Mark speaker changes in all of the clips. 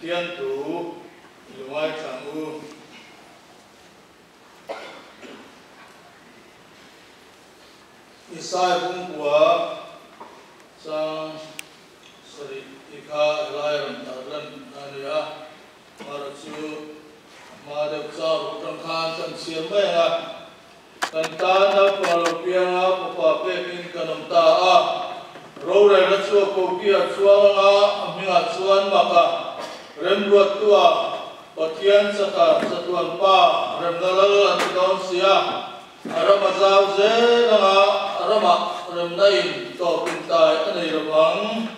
Speaker 1: Pathian thu i lo ngaithla ang u. Isai pumkua chang sarih tih kha helai rawn tar lan a ni a, mara chu a hma deuh chau atang khan kan chhiar mai ang a, kan tan naupang lo pianga fapa pekin kan awm ta a, rorelna chu a koki ah chuang anga a hmingah chuan maka remruattua Pathian chaka chatuan pa remna lal an ti dawn si a, a ram a zau zel anga a ramah remna in tawp intai a nei lo vang.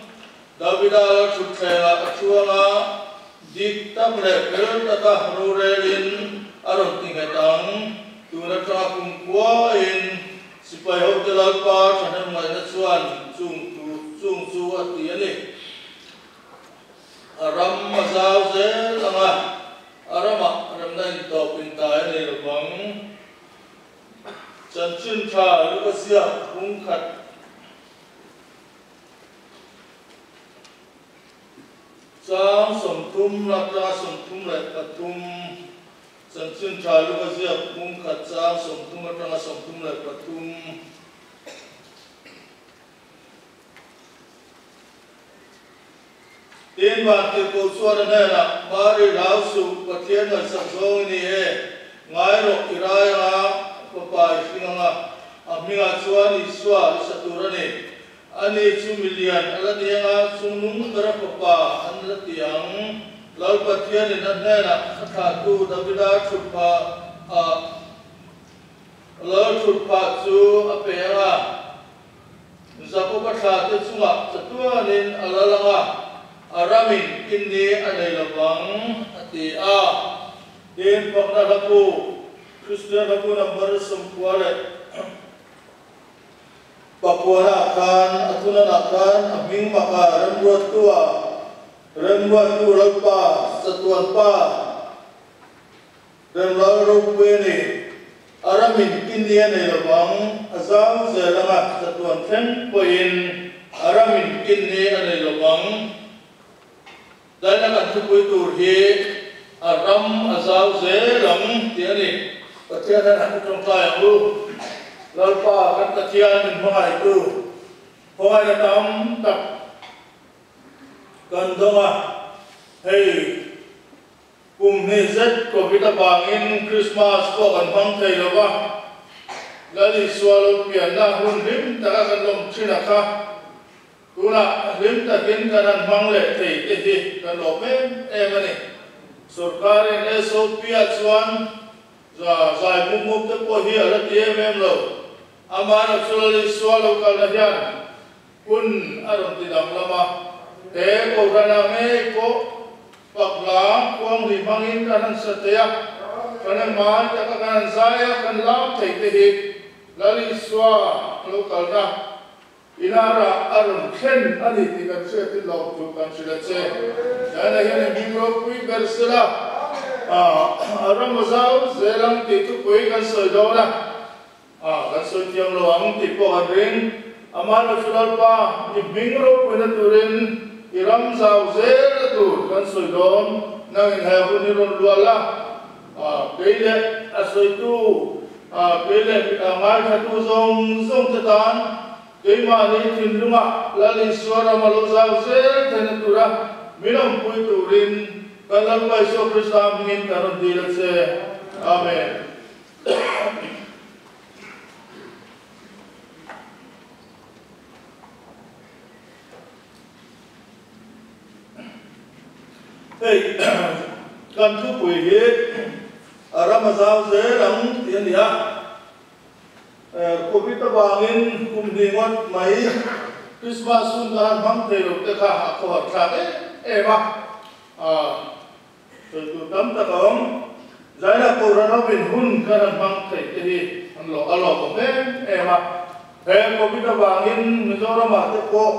Speaker 1: Davida lal thutthlengah a chuang a, dik tak leh fel taka rorelin a rawn ti nghet ang. Tun atanga kum khuain sipai hote Lalpa thahnem ngaihna chuan chung thu chung chu a ti a ni. A ram a zau zel ang a, a ramah remna intawp intai a nei lo vang. Chanchin tha Luka ziak bung khat chang 30 atanga 33, Chanchin tha Luka ziak bung khat chang 30 atanga 33. Tin, Vantirhkoh chuan a hnenah, Mari rau suh, Pathian ngaihsak zawng i ni e, ngai rawh, i rai anga, fapa i hring anga, a hmingah chuan Isua i sa tur a ni. Ani chu milian a la ni anga, chungnung bera fapa an la ti ang. Lal Pathianin a hnenah a thlahtu Davida thutpha ah Lal thutpha chu a pe anga, Jakoba thla te chungah chatuanin a la lang a, a ramin kinni a nei lo vang, a ti a. Tin, fakna hla pu, Kristian hla pu number 99 ah khan, a thunanah khan a hming maka remruattua, remruattu Lalpa, chatuan pa, Remlal ropui a ni. A ramin kinni a nei lovang, a zau zel anga chatuan thleng pawhin a ramin kinni a nei lovang. Daina kan thupui tur hi a ram a zau zel ang tih a ni. Pathian hian han tawngtai ang u. Lalpa kan Pathian min hmangaihtu khawngaihna tam tak kan dawng a, hei Kum hnih zet Covid avangin Christmas pawh kan hmang thei lo va, Lal Isua lo pianna hun hlim taka kan lawm thin a kha, tunah hlim takin kan han hmang leh thei te hi kan lawm em em a ni. Sorkarin SOP ah chuan zai mup mup te pawh hi a la ti em em lo, amaherawhchu Lal Isua lo kalna hian hun a rawn ti danglam a, he Kohhranah ngei pawh Pakhla khuangli hmangin kan han sa thei a, kan han ngai taka kan han zai a, kan lam thei te hi Lal Isua lo kalna inarah a rawn thlen a ni tih kan hriat hi lawm thu kan hrilh a che. China hian in hming ropui ber sela a ram a zau zel ang tih thupui kan sawi dawn a. A, kan sawi thiam lo ang tih pawh kan ring. Amah chu Lalpa, i hming ropuina turin i ram zau zelna tur kan sawi dawn. Nangin he hun hi rawn luah la, a, kei leh a sawitu, a, kei leh a ngaithlatu zawng zawng te tan keimahni thinlungah Lal Isua ram a lo zau zel theihna tura min awmpui turin kan Lalpa Isua Krista hmingin kan rawn dil a che. Amen. Hei kan thupui hi a ram a zau zel ang tih a ni a, Covid avangin kum hnih ngawt mai Christmas hun ka han hmang thei lo te kha a khawhar thlak em em a. Sawi tur tam tak a awm. Zaina Kohhran ho in hun kan han hmang theih te hi an lo a lawmawm em em a. He Covid avangin Mizoramah te pawh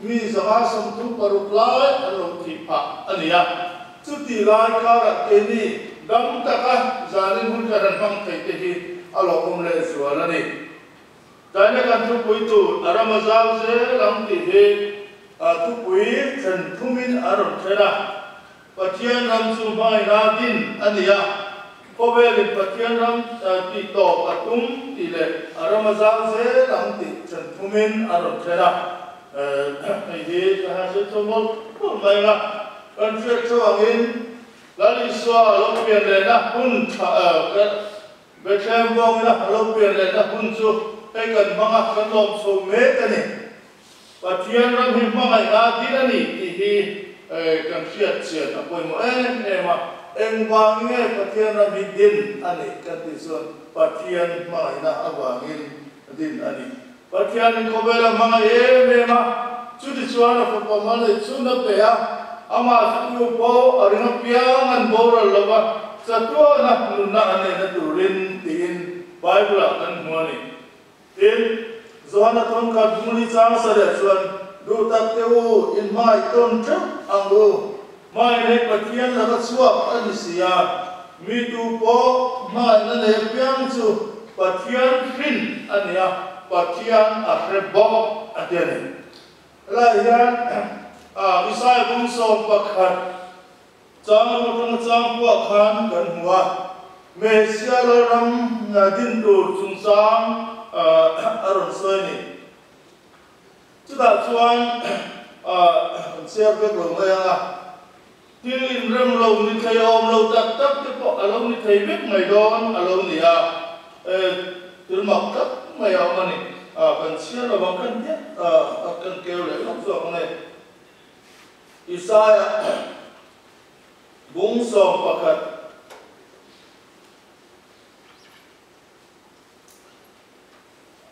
Speaker 1: mi 136 lai an lo thih phah a ni a. Chuti lai karah keini dam taka zanin hun kan han hmang theih te hi a lawmawm lehzual a ni. Zaina kan thupui tur a ram a zau zel ang tih hi thupui then thumin an rawn then a. Pathian ram chu hmangaihna din a ni a, khawvelin Pathian ram tih tawp a tum tih leh a ram a zau zel ang tih then thumin a rawn thlen a. Hei hi ka han hre chho mawlh mawlh mai ang a, kan hriat theuh angin Lal Isua a lo pian lehna hun tha Bethlehem vawngina a lo pian lehna hun chu hei kan hmang a, kan lawm chho mek a ni. Pathian ram hi hmangaihna din a ni tih hi kan hriat chian a pawimawh em em a. Engvang nge Pathian ram hi din a nih kan tih chuan Pathian hmangaihna avangin din a ni. Pathianin khawvel a hmangaih em em a, chutichuan a fapa mal ei chhun a pe a, amah chu pawh a ring apiang an boral lo va, chatuana nunna an neihna turin tiin Bible-ah kan hmu a ni. Tin, Johana thawnkhat hmuni chang sareh chuan, Duh tak teh u, in hmangaih tawn teuh ang u. Hmangaih nei Pathian laka chhuak a ni si a, mi tu pawh hmangaihna nei apiang chu Pathian hrin a ni a, Pathian a hre bawk a ti a ni. Helaiah hian Isaiah bung 11 Chang lam atanga chang pawh khan kan hmu a, Messia Lalram din tur chungchang a rawn sawi a ni. Chutah chuan kan chhiar vek lo mai ang a, thil inrem lo ni thei awm lo tak tak te pawh a lo ni thei vek mai dawn a lo ni a, thil mak tak mai a awm a ni. Kan chhiar lo ang kan hian kan keu leh lawk zawk ang e. Isaiah bung 11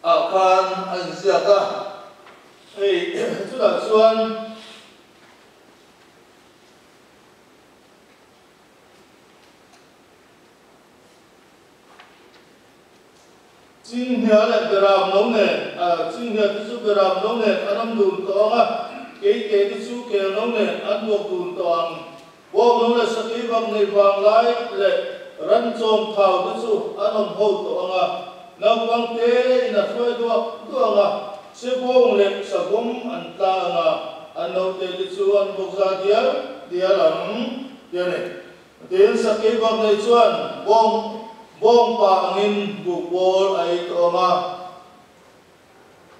Speaker 1: ah khan a inziak a, hei chutah chuan Chinghnia leh Beram no nen, Chinghnia te chu Beram no nen an awm dun tawh ang a, Keite te chu Kel no nen an buak dun tawh ang. Bawk no leh Sakei bak nei vang lai leh ran chawm thau te chu an awm ho tawh ang a, naupang te in a hruai duah duah ang a, Sebawng leh Savawm an tla ang a, an naute te chu an bawk za dial dial ang, ti a ni. Tin, sakei bak nei chuan bawng bawngpa angin buhpawl a ei tawh ang a.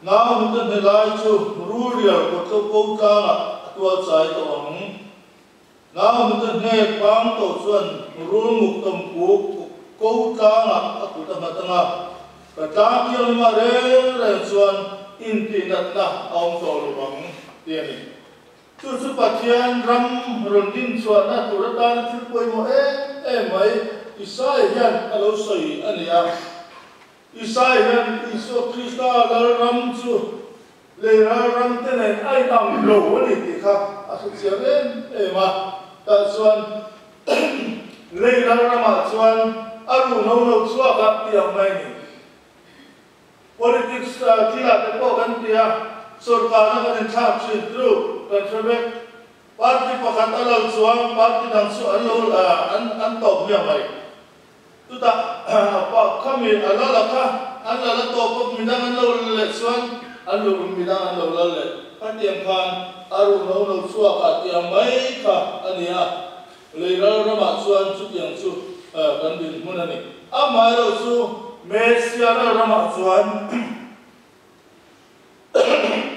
Speaker 1: Nau hnute hne lai chu rulrial kawtlo ko tlangah a tual chai tawh ang. Nau hnute hnek pang tawh chuan rulmuk tawmkuk ko tlangah a kut a nghat ang a. Ka tlang thianghlimah reng reng chuan intihnatna a awm tawh lo ang, ti a ni. Chu chu Pathian ram rawn din chhuahna tur atana thil pawimawh em em mai Isaiah hian a lo sawi a ni a. Isaiah hian Isua Krista Lalram chu lei ralram te nen a inang lo a ni tih kha a hre chiang em em a. Tah chuan lei lalramah chuan a ruh no lo chhuak a ti ang mai a ni. Politics thilah te pawh kan ti a, sorkarna kan inthlak thin chu kan hre vek. Party pakhat a lal chuan party dang chu an lo an an tawp hmiah mai. Chutah khami a lal a kha an lal a tawp a, midang an lo lal leh chuan an lo midang an lo lal leh. Khatiang khan a ruh no no chhuak ah tih ang mai kha a ni a, Lei ral ramah chuan chutiang chu kan dinhmun a ni. Amaherawh chu Mesia ral ramah chuan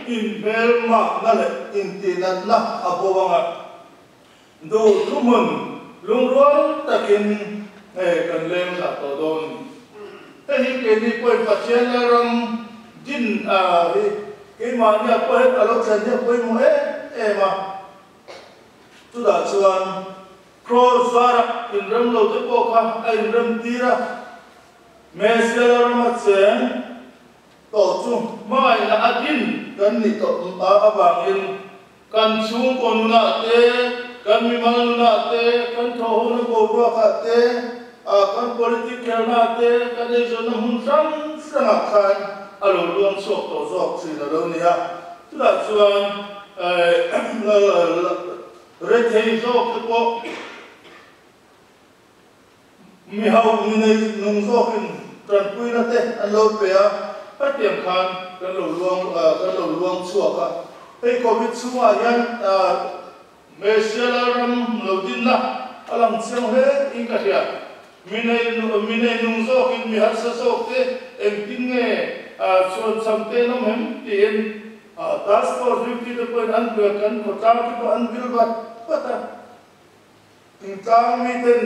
Speaker 1: inhmelmakna leh intihnatna a bo ang a, duh thuhmun lungrual takin kan leng za tawh dawn a ni. Hei hi keini pawhin Pathian Lalram din hi keimahnia pawh hian a lo thlen hi a pawimawh em em a. Chutah chuan Kraws zarah inrem lo te pawh kha a inrem tir a, Messiah Lalrama cheng tawh chu hmangaihna a din kan nih tawh avangin kan chhungkaw nunah te, kan mimal nunah te, kan thawhhona boruakah te, kan politic khelnaah te, kan eizawnna hmun hrang hrangah khan a lo luang chhuak tawh zawk thin a lo ni a. Chutah chuan rethei zawk te pawh mi ho mi nei nung zawkin tanpuina te an lo pe a, hetiang khan kan lo luang kan lo luang chhuak a. Hei Covid chhungah hian Messia Lalram lo din dinna a lang chiang hle in ka hria. Mi nei mi nei nung zawkin mi harsa zawk te engtin nge chhuan cham te an awm em tiin task force duty te pawhin an kan khawtlang te pawh an vil vat vat a. Thingtlang miten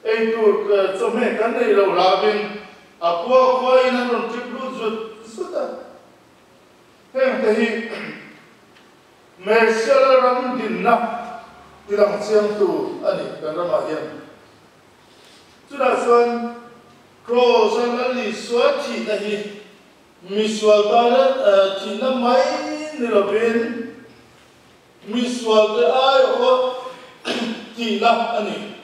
Speaker 1: eitur chawhmeh kan neih loh hlauhin a khua khuain an rawn trip lut zut zut a. Heng te hi Mesiala ram dinna tilang chiangtu a ni kan ramah hian. Chutah chuan Kraws-a Lal Isua thihna hi misual tana thihna mai ni lovin, Misualte aiawh tihna a ni.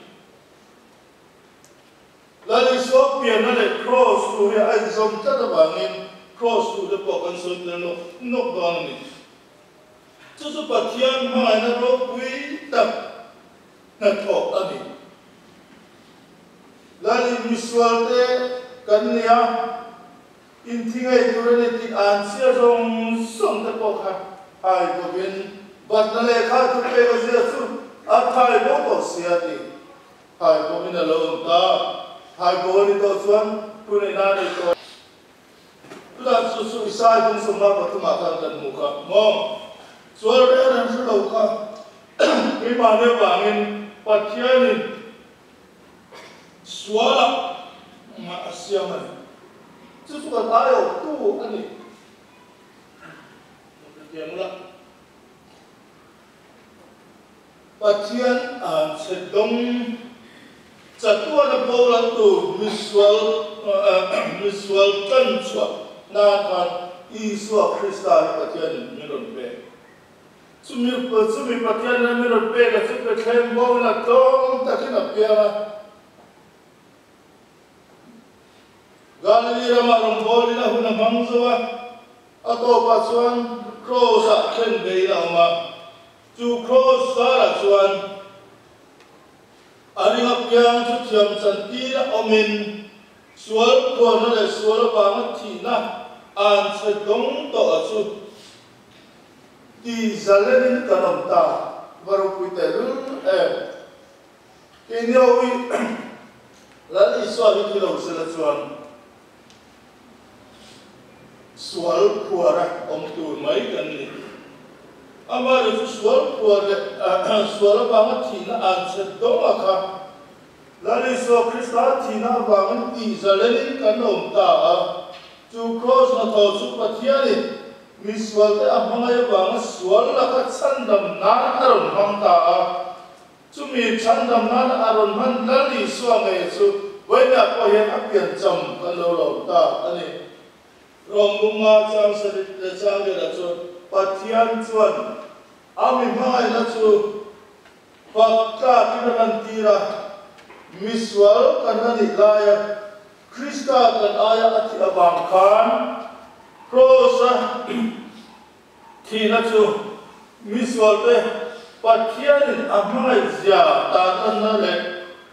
Speaker 1: Lal Isua pianna leh Kraws thu hi a inzawm tlat avangin Kraws thu te pawh kan sawi tel nawk nawk dawn a ni. Chu chu Pathian hmangaihna ropui tak hnathawh a ni. Lal misualte kan ni a. Inthi ngei tur a ni tih an chhia zawng zawng te pawh kha hai bawkin batna lehkha thu pek a zia chu a thai bo tawh sia tih hai bawkin a lo awm ta. Hai bo a ni tawh chuan thu neihna a nei tawh. Chutah chu chu Isai bung sawmna pathumah khan kan hmuh kha maw? Sual reng an hre lo kha keimahni avangin Pathianin Sualah mah a siam a ni. Chu chu kan aiawhtu a ni. Hetiang ula, Pathian an chhe dawng chatuana boral tur misual misual tan chhuah nan khan Isua Krista hi Pathianin min rawn pek. Chumi chumi Pathian ram i rawn pek a chu Bethlehem bawngin a tlawm takin a piang a. Galilee ramah rawngbawlin a hun a hmang zo a, a tawpah chuan Kraws-ah thlen beiin a awm a. Chu Kraws zarah chuan a ring apiang chu thiam chantir a awmin sual phuarna leh sual avanga thihna an chhe dawng tawh a chu. Ti zalenin kan awm ta, va ropui tehlul em. Keini ho hi Lal Isua hi thi lo sela chuan sual phuara awm tur mai kan ni. Amaherawhchu chu sual phuar leh sual avanga thihna an chhet dawnga kha Lal Isua Krista thihna avangin ti zalenin kan awm ta a, chu kraws hnathawh chu Pathianin Mi sualte a hmangaih avanga sual laka chhandam nan a rawn hmang ta a, chumi chhandam nan a rawn hman Lal Isua ngei chu vawiinah pawh hian a piancham kan lo lawm ta a ni. Rawng bunga chang sarit leh chang lianah chuan Pathian chuan a mi hmangaihna chu fak tlakin a lantir a, mi sual kan la nih laia Krista kan aia a thih avang khan Kraws-a thihna chu misualte Pathianin a hmangaihzia tarlanna leh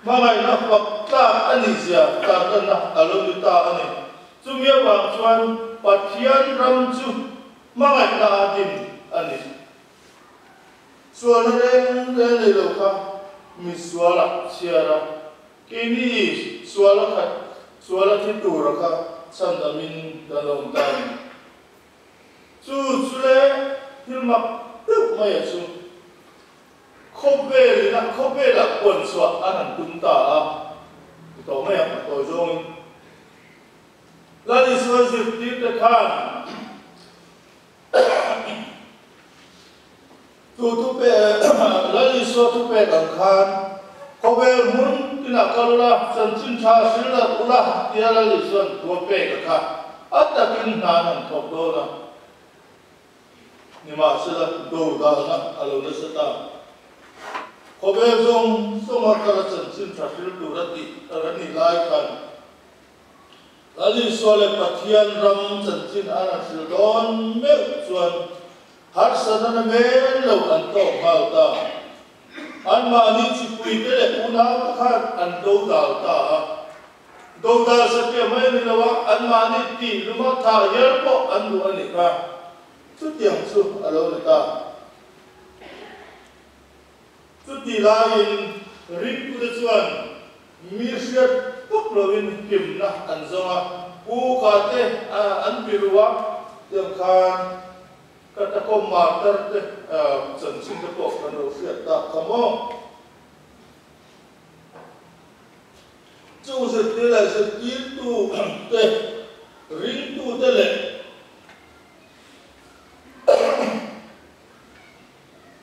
Speaker 1: hmangaihna fak tlak a nihzia tarlanna a lo ni ta a ni. Chumi avang chuan Pathian ram chu hmangaihna a din a ni. Sualna reng reng nei lo kha misualah chhiar a. Keini sual a khat, sual a thi tura kha chhandamin kan lo awm ta a ni. Chu chu le thil mak deuh mai a chu. Khawvel ina khawvelah puan chhuah an han tum ta a, ti tawh mai ang a tawi zawngin. Lal Isua zirtirte khan Chu thupe Lal Isua thupek ang khan khawvel hmun tinah kal ula, chanchin tha hril darh ula tia Lal Isua'n thu a pek a kha a takin hna an han thawk dawn a. Nimahsela, dodalna a lo nasa ta. Khawvel zawng zawnga kala chanchin tha hril tur a tih a nih lai khan, Lal Isua leh Pathian ram chanchin an han hrilh dawn meuh chuan harsatna na men lo an tawk nghal ta. Anmahni chipuite leh unaute khan an dodal ta a. Dodal satliah mai a ni lo a, anmahni tih luma thah hial pawh an duh a nih kha. Chutiang chu a lo ni ta. Chuti. Chuti laiin ringtute chuan mi hriat pawp loin himna an zawng a, Pu Kate an biru a, tiang khan Catacomb martar te chanchin te pawh kan lo hriat tak kha maw? Chung zirtir leh zirtirtu te, ringtute leh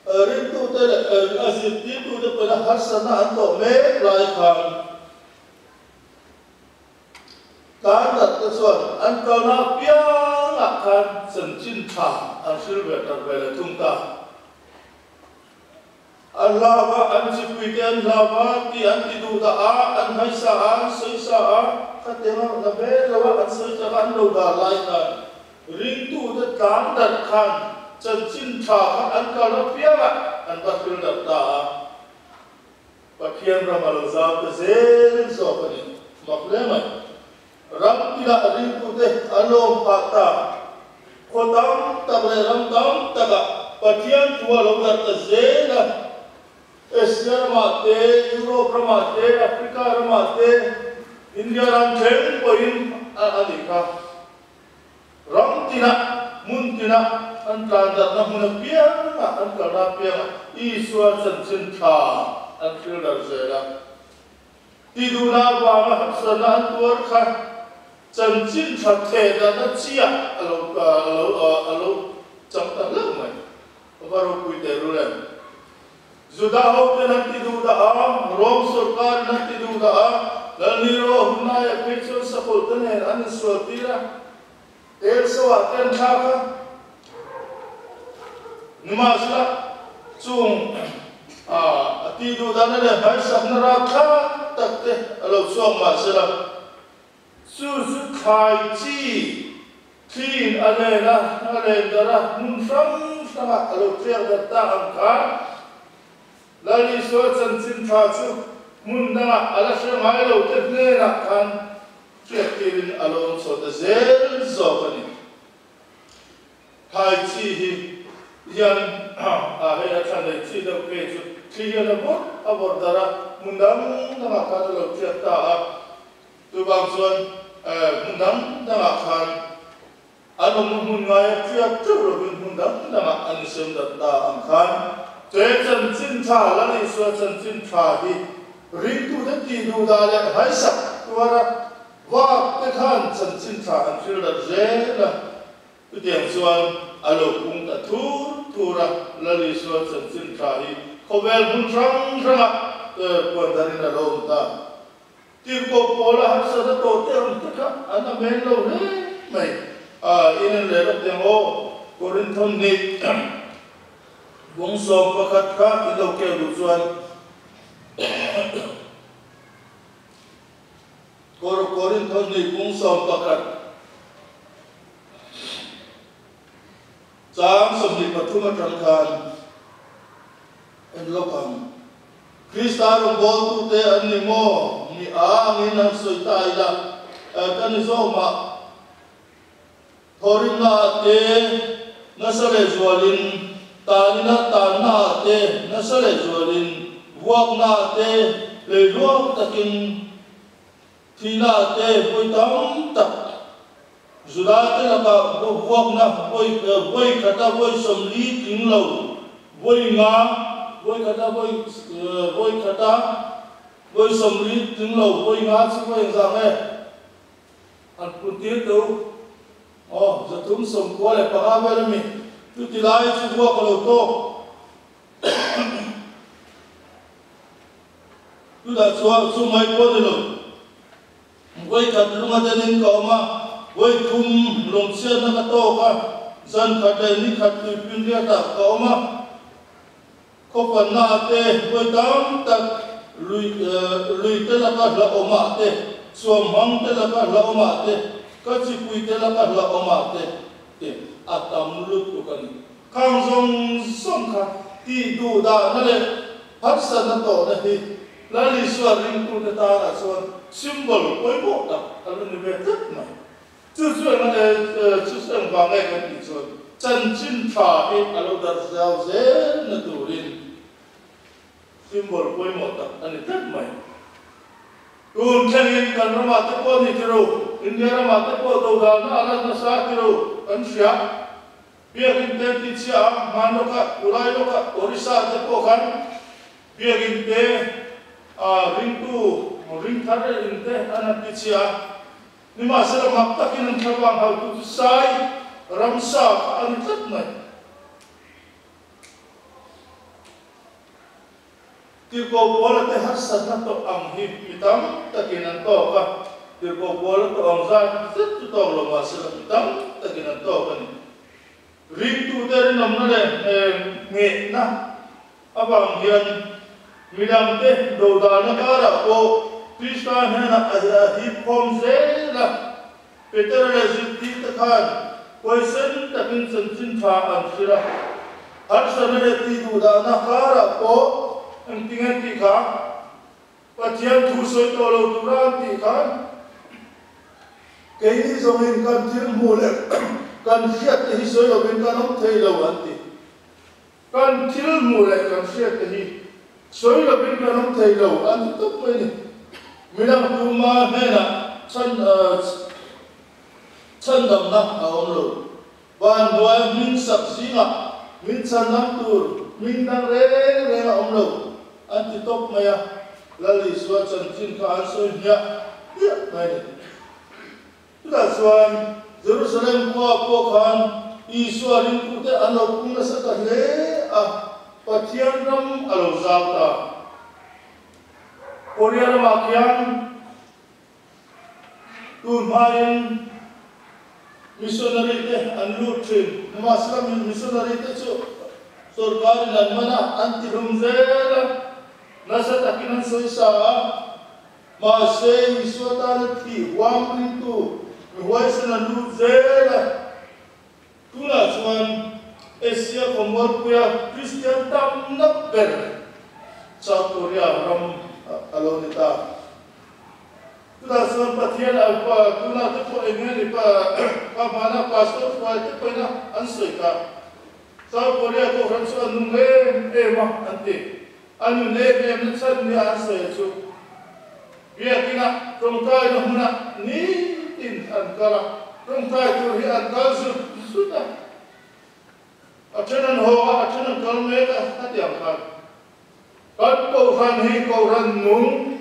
Speaker 1: ringtute leh a zirtirtute pawhin harsatna an tawh mek lai khan Tlandat te chuan an kalna apiangah khan chanchin tha an hril ve tak ve leh thung ta. An hlau a, an chipuite an hlau a, tih an ti duh dah a, an hmaisa a, an sawisa a, khatiang a la hmel lo a, an sawi tak a, an lo dah lai khan ringtute tlan darh khan chanchin tha kha an kal apiang a, an va hril darh ta a. Pathian ram a lo zau ta zel zawk a ni. Mak hle mai. Ram tinah ringtute an lawm phah ta. Khaw tam tak leh ram tam takah Pathian thu a lo darh ta zel a. Asia ramah te, Europe ramah te, Africa ramah te, India ram thleng pawhin a a nih kha. Ram tinah, hmun tinah, an tlan darhna hmun apiangah, an kalna apiangah Isua chanchin tha an hril darh zel a. Tiduhna avanga harsatna an tuar kha chanchin tha theh dahna chiah a lo a lo a lo chang ta hlauh mai. A va ropui teh rul em? Juda hoten an ti duh dah a, Rom sawrkarin an ti duh dah a, Lal Nero hun laiah phei chuan sakawlh te nen an insual tir a, Elso-ah te an thlak a. Nimahsela, chung a tih duh dahna leh hmaisakna rapthlak tak te a lo chhuak mahsela, chu chu thlai chi thliin a len a, a len darh a, hmun hrang hrangah a lo tliak darh ta ang kha. Lal Isua chanchin tha chu hmun dangah a la hre ngai lo te hnenah khan hriattirin a lo awm chho ta zel zawk a ni. Thai chi hi hian a hei a thla nei chi deuh phei chu thli hian a vawrh a vawrh darh a, hmun dang dangah khan a lo tiat ta a. Chuvang chuan hmun dang dangah khan an awmna hmun ngaia tiat teuh lovin hmun dang dangah an insem darh ta ang khan he chanchin tha, Lal Isua chanchin tha hi ringtute tih duh dah leh haisak tuara vak te khan chanchin tha an hril darh zel a. Chutiang chuan a lo pung ta thur thur a, Lal Isua chanchin tha hi khawvel hmun hrang hrangah puan darin a lo awm ta. Tirhkoh Paula harsatna tawh te ang te kha an amen lo hle mai. A in en leh lawk teh ang aw, Korinthon nih bung 11 kha in lo keu duh chuan Korinthon nih bung 11. Chang 23 atang khan en lawk ang. Krista rawngbawltute an ni maw? Ni a angin han sawi ta ila, ka ni zawk mah. Thawhrimnaah te nasa leh zualin, tanina tannaah te nasa leh zualin, vuaknaah te hleihluak takin, Thihna te vawi tam tak Juda te lakah vuakna vawi vawi khata vawi 40 tling lo, vawi nga vawi khata vawi vawi khata vawi 40 tling lo, vawi nga chu vawi engzah nge an pun tir teh u? Aw, 395 vel a mi. Chuti lai chu vuak a lo tawk. Chutah chuan chu mai pawh ni lo, vawi khat lunga denin ka awm a, vawi thum lungchhiatna ka tawk a, zan khat leh ni khat tuipin riatah ka awm a, khawpannaah te vawi tam tak lui lui te laka hlauhawmah te, suamhmang te laka hlauhawmah te, ka chipui te laka hlauhawmah te te a tam lutuk a ni. Khang zawng zawng kha tih duh dahna leh Harsatna tawhna hi Lal Isua ringtute tanah chuan symbol pawimawh tak a lo ni ve tlat mai. Chu chu eng chu chu eng vang nge kan tih chuan chanchin tha hi a lo darh zau zel na turin symbol pawimawh tak a ni tlat mai. Tun thlengin kan ramah te pawh a ni tiro, India ramah te pawh dodalna a la nasa tiro kan hria. Biakin te an ti chhia a, hman lawkah, Kulai lawkah, Orissa te pawh khan Biakin te a ringtu ring thar in te an han ti chhia a. Nimahsela mak takin an thlavang hautu chu sai ramsa kha a ni tlat mai. Tirhkoh Paula te harsatna tawh ang hi mi tam takin an tawk a, Tirhkoh Paula tawh ang zat zet chu tawk lo mahsela mi tam takin an tawk a ni. Ringtute rinawmna leh nghehna avang hian midangte dodalna karah pawh Krista hnenah a hip khawm zel a. Petera leh zirtirte khan huaisen takin chanchin tha an hrilh a, harsatna leh tihduhdahna karah pawh engtin an tih kha? Pathian thu sawi tawh lo tura an tih khan keini zawngin kan thil hmuh leh kan hriat te hi sawi lovin kan awm thei lo an ti. Kan thil hmuh leh kan hriat te hi sawi lovin kan awm thei lo an ti tawp mai a ni. Midang tuma hnenah chhan chhandamna a awm lo. Van hnuaia hming sak zingah min chhandam tur hming dang reng reng a awm lo an ti tawp mai a, Lal Isua chanchin kha an sawi hmiah hmiah mai a ni. Chutah chuan Jerusalem khua pawh khan Isua ringtute an lo pung nasa ta hle a, Pathian ram a lo zau ta. Korea ramah khian tun hmain missionary te an lut thin. Nimahsela missionary te chu sorkarin an man a, an tihlum zel a, nasa takin an sawisa a. Mahse, Isua tana thih huam ringtu mi huaisen an lut zel a. Tunah chuan Asia khawmualpuia Kristian tamna ber South Korea ram a lo ni ta. Tunah chuan Pathian a tunah te pawh eng nge ni pa ka hmana pastor hruai te pawhin an sawi kha. South Korea kohhran chu a nung em em a an ti. A nun em em na chhan nia an sawi chu Biakinah tawngtaina hmunah nitin an kal a, tawngtai tur hi an kal zut zut a, a then an haw a, a then an kal mek a, a ti ang khan. Kan Kohhran hi Kohhran nung,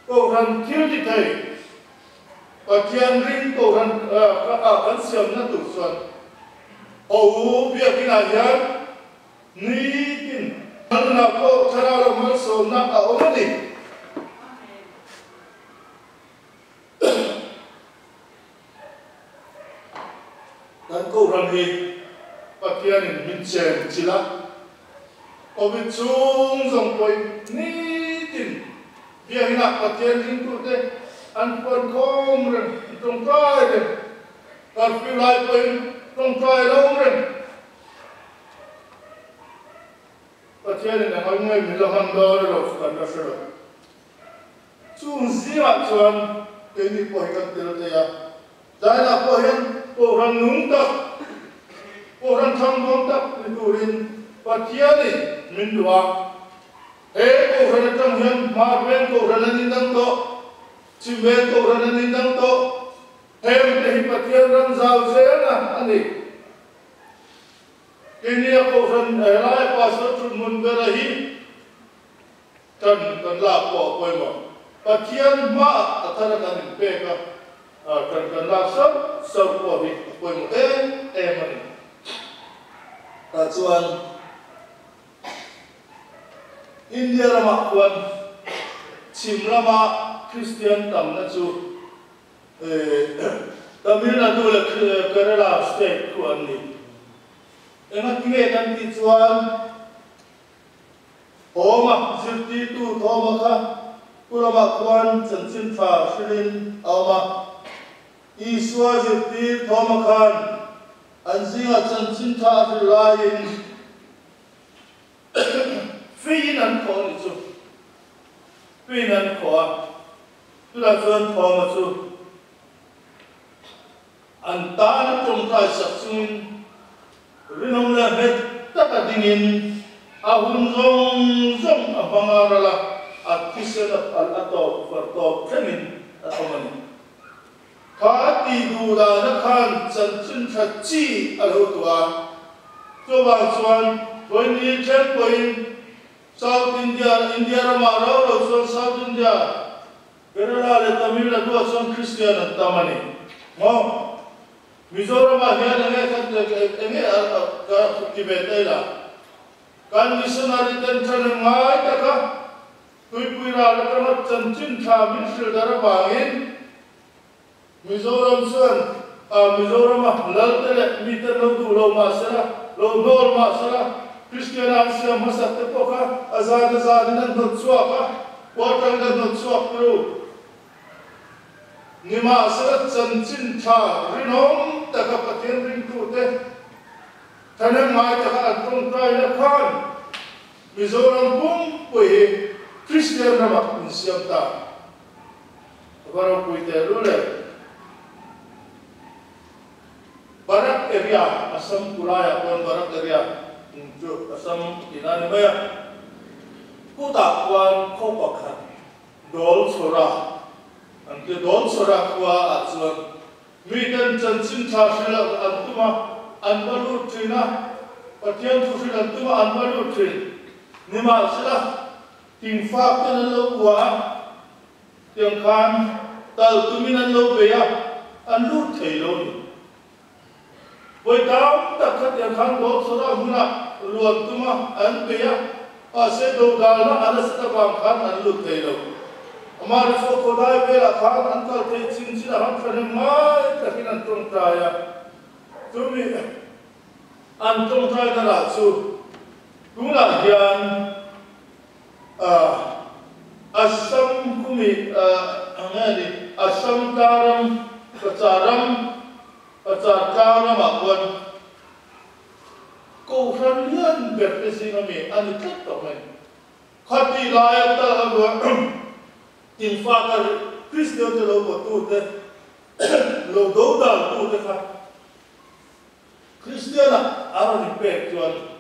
Speaker 1: Kohhran thil ti thei, Pathian ring Kohhran ah kan siamna tur chuan Ho u Biakinah hian Nitin nunah pawh thlarau lo malsawmna a awm a ni. Kan Kohhran hi Pathianin min chen chilh a, Covid chhung zawng pawhin nitin biakinah Pathian ringtute an puan khawm reng, an tawngtai reng, curfew lai pawhin tawngtai lo awm reng. Pathianin a ngawi ngei min la hman dawn elo chu kan la hre lo. Chung zingah chuan keini pawh hi kan tel thei a, Zainah pawh hian Kohhran nung tak, Kohhran thangdawng tak ni turin Pathianin min duh a. He Kohhran atang hian Hmarveng Kohhran an indang tawh, Chimveng Kohhran an indang tawh, hengte hi Pathian ram zau zelna a ni. Kenya Kohhran helaia Pastor Thutmun bera hi tan kan lak pawh a pawimawh. Pathian hmaah a thar a kan inpek a, tan kan lak sauh sauh pawh hi a pawimawh em em a ni. Tah chuan India ramah khuan chhim lama Kristian tamna chu Tamil Nadu leh Kerala state khu an ni. Engatinge kan tih chuan Thawma zirtirtu Thawma kha Kulamah khuan chanchin tha hrilhin a awm a. Isua zirtir Thawma khan an zingah chanchin tha a hril laiin Fiin an khawh a nih chu. Fiin an khawh a. Chutah chuan Thawma chu an tana tawngtai sak chungin rinawm leh nghet taka dingin A hun zawng zawng a hmang a ral a, a thisen a phal a tawp far tawp thlengin a awm a ni. Kha a tih duh dana khan chanchin tha chi a lo tuah a. Chuvang chuan vawiin thleng pawhin South India, India ramah rau lo chuan South India, Kerala leh Tamil Nadu ah chuan Kristian an tam a ni maw? Mizoramah hian enge kan enge ka ti ve ta ila? Kan missionary ten thahnem ngai taka tuipui ral atanga chanchin tha min hrilh dar avangin Mizoram chuan a Mizorama lalte leh miten lo duh lo mah sela, lo hnawl mah sela, Kristiana an siam hmasak te pawh kha a zan a zanin an hnawt chhuak a, khua atangin an hnawt chhuak turu. Nimahsela chanchin tha rinawm taka Pathian ringtute thahnem ngai taka an tawngtaina khan Mizoram pumpui hi Kristian ramah insiam ta. A va ropui teh lul e. Barak area, Assam kulaiah pawn Barak area chu Assam tihna a ni mai a. Kutah khuan khaw pakhat Dawl chhawra an ti a, Dawl chhawra khua ah chuan miten chanchin tha hrilh an tum a, an va lut thin a, Pathian thu hrilh an tum a, an va lut thin. Nimahsela, Thingfak ten an lo kua a, tiang khan tal tumin an lo bei a, an lut thei lo a ni. Vawi tam tak kha tiang khan Dawl chhawra hmunah luan tuma an bei a, mahse dodalna a nasat avang khan an lut thei lo. Amah chu a khawdai velah khan an kal theih chin chin a ham thahnem ngai takin an tawngtai a, chumi an tawngtai danah chu tunah hian Assam kumi ang nge ni Assam tlaram Cachar ram Cachar tlangram ah khuan Kohhran lian ber te zing ami a ni tlat tawh mai. Khati laia tal a luan Tinfak a Kristian te lo bawtu te lo dodal tu te kha Kristian-a a rawn inpek chuan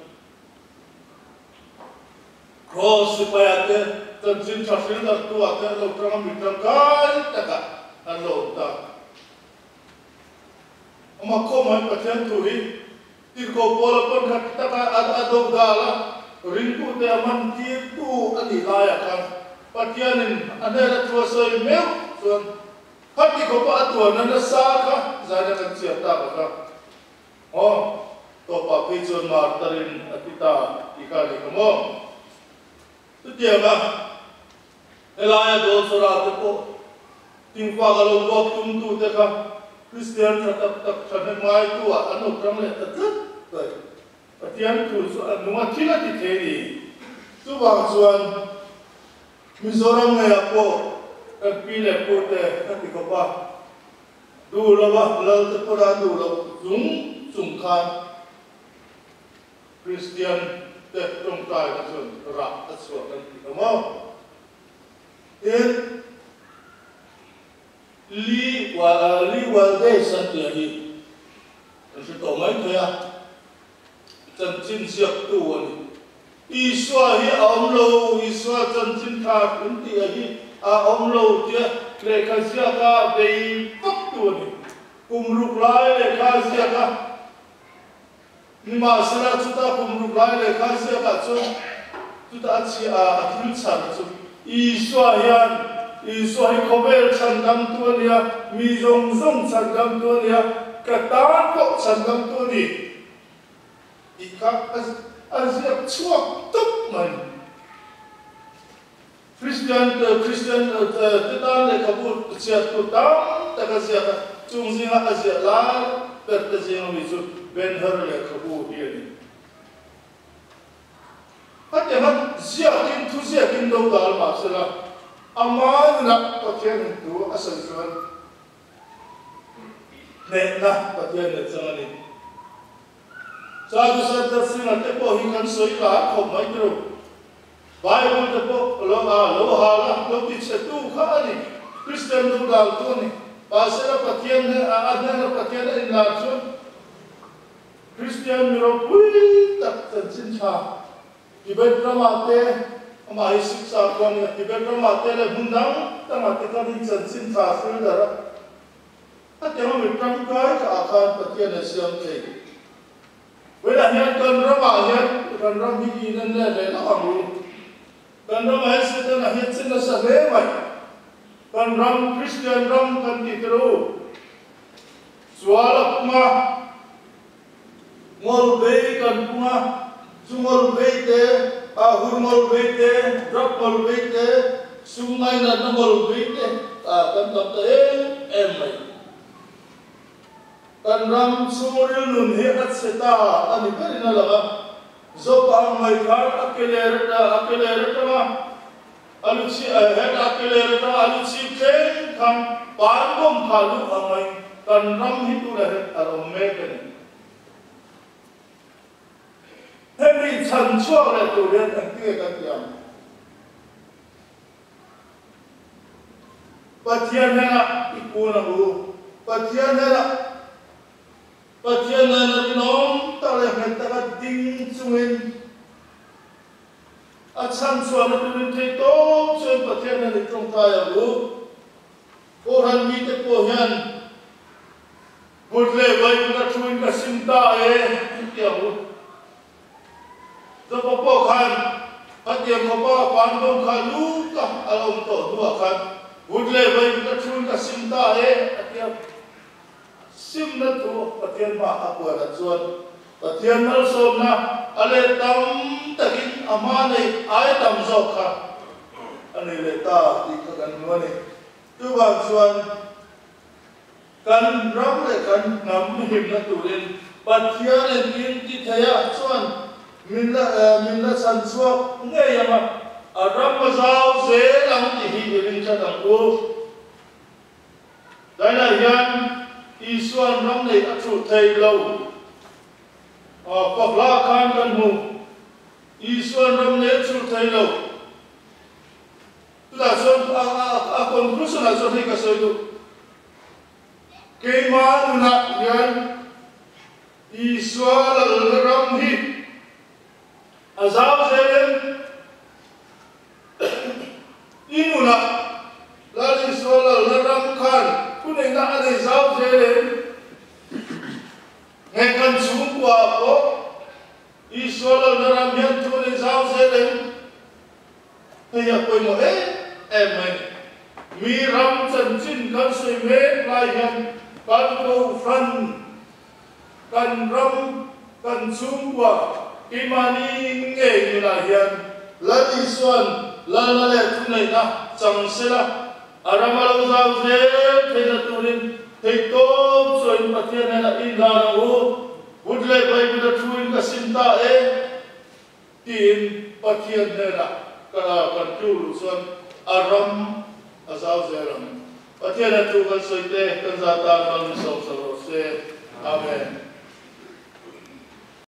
Speaker 1: Kraws sipaia te, chanchin tha hrildartua te an lo tang a, mi tangkai takah an lo awm ta. Amah khawmai Pathian thu hi tirhkoh Paula pawn khat taka a do dal a, ringtute a man tirtu a nih laiah khan Pathianin a hnena thu a sawi meuh chuan Khati khawpa a tuarna nasa kha zaina kan chhiar tak a kha. Aw, tawpah phei chuan martarin a ti ta tih kha a ni kha maw? Chutianga helaia Dawlsawra te pawh Tingfak a lo vuak tumtute kha Kristian tha tak tak thahnem ngaitu ah an lo tang leh ta tlat mai. Pathian thu chu a nung a thil a ti thei ni. Chuvang chuan Mizoram ngeiah pawh kan pi leh pu te ka ti khawp a, duh lo a lal te pawh an duh loh chung chung khan Kristian te tawngtai kha chuan rah a chhuah kan ti kha maw? Tin, Lee Lee Waldes an tih hi kan hre tawh mai thei a. Chanchin ziaktu a ni. Isua hi a awm lo, Isua chanchin tha in tih a hi a awm lo tia lehkha ziaka bei vaktu a ni. Kum ruk lai lehkha a ziak a, nimahsela chuta kum ruk lai lehkha a ziakah chuan chuta a chhiah a, a thil chhan a chu Isua hian Isua hi khawvel chhandamtu a nia, mi zawng zawng chhandamtu a nia, ka tan pawh chhandamtu a ni tih kha a ziak chhuak tawp mai. Kristian Kristian te tan lehkhabu chhiattu tam tak a ziak a, chung zinga a ziah lai ber te zinga mi chu Ben-Hur lehkhabu hi a ni. Hetianga ziakin thu ziakin do dal mah sela, ama nunah Pathian in thu a sawi chuan hnehna Pathian in a chang a ni. Sadhu Sardar Singh-a te pawh hi kan sawi lar khawp mai tiro. Bible te pawh lo a lo hal a, lo ti chhe tu kha a ni. Kristian do dal tu a ni. Mahsela Pathian a hnena Pathian a inlar chuan Kristian mi ropui tak chanchin tha Tibet ramah te, amah hi Sikh sakhua a ni a, Tibet ramah te leh hmun dang dangah te khan in chanchin tha hril darh a. A tiang ami tangkai kha ah khan Pathian a siam thei. Vawiinah hian kan ramah hian kan ram hi in en let leh lawk ang u. Kan ramah hian Setana hian che nasa hle mai. Kan ram Kristian ram kan tih te rawh u. Sual a pung a, ngawl vei kan pung a, chu ngawl vei te, ah hur ngawl vei te, drug ngawl vei te, sum ngainatna ngawl vei te ah kan tam ta em em mai. Kan ram chhungril nun hi a chhe ta a ni berin a lang a, Zopa ang mai khan a ke ler a ke ler atanga a lu chhi heta a ke ler atanga a lu chhip thleng khan pan bawm kha luh ang mai kan ram hi tunah hian a awm mek a ni. Hemi chhan chhuak leh tur hian engtinge kan tih ang? Pathian hnenah i kun ang u. Pathian hnenah Pathian nena rinawm tak leh nghet taka ding chungin a chhan chhuahna turin thei tawp chuan Pathian nen i tawngtai ang u. Kohhran mite pawh hian but leh vaibut a thuin ka sim ta e an ti ang u. Zopa pawh khan khatiang khawpa pan bawm kha lut a a lo awm tawh hnuah khan but leh vaibut a thuin ka sim ta e a ti a. Simna thu Pathian hma a puanah chuan Pathian malsawmna a let tam takin a hma neih ai tam zawk kha a nei leh ta tih kha kan hmu a ni. Chuvang chuan kan ram leh kan hnam himna turin Pathian engkim ti theiah chuan min la min la chhan chhuak ngei ang a, a ram a zau zel ang tih hi i ring tlat ang u. Dainah hian Isua'n ram neih a chuh thei lo. Pakla khan kan hmu. Isua'n ram neih a chuh thei lo. Chutah chuan a conclusion ah chuan hei ka sawi duh. Keimah nunah hian Isua lalna ram hi a zau zel em? I nunah Lal Isua lalna ram khan thuneihna a nei zau zel em? Nge kan chhungkuaah pawh Isua lalna ram hian thu nei zau zel em? Hei hi a pawimawh em em mai. Mi ram chanchin kan sawi mek lai hian kan kohhran, kan ram, kan chhungkua keimahni ngei nunah hian Lal Isua'n lalna leh thuneihna chang sela a ram a lo zau zel theihna turin theihtawp chuain Pathian hnenah inhlan ang u, But leh Baibul a thuin ka sim ta e tiin Pathian hnenah kan tlu luh chuan a ram a zau zel ang. Pathian a thu kan sawi te kan za tan mal mi sawm sak rawh se. Amen.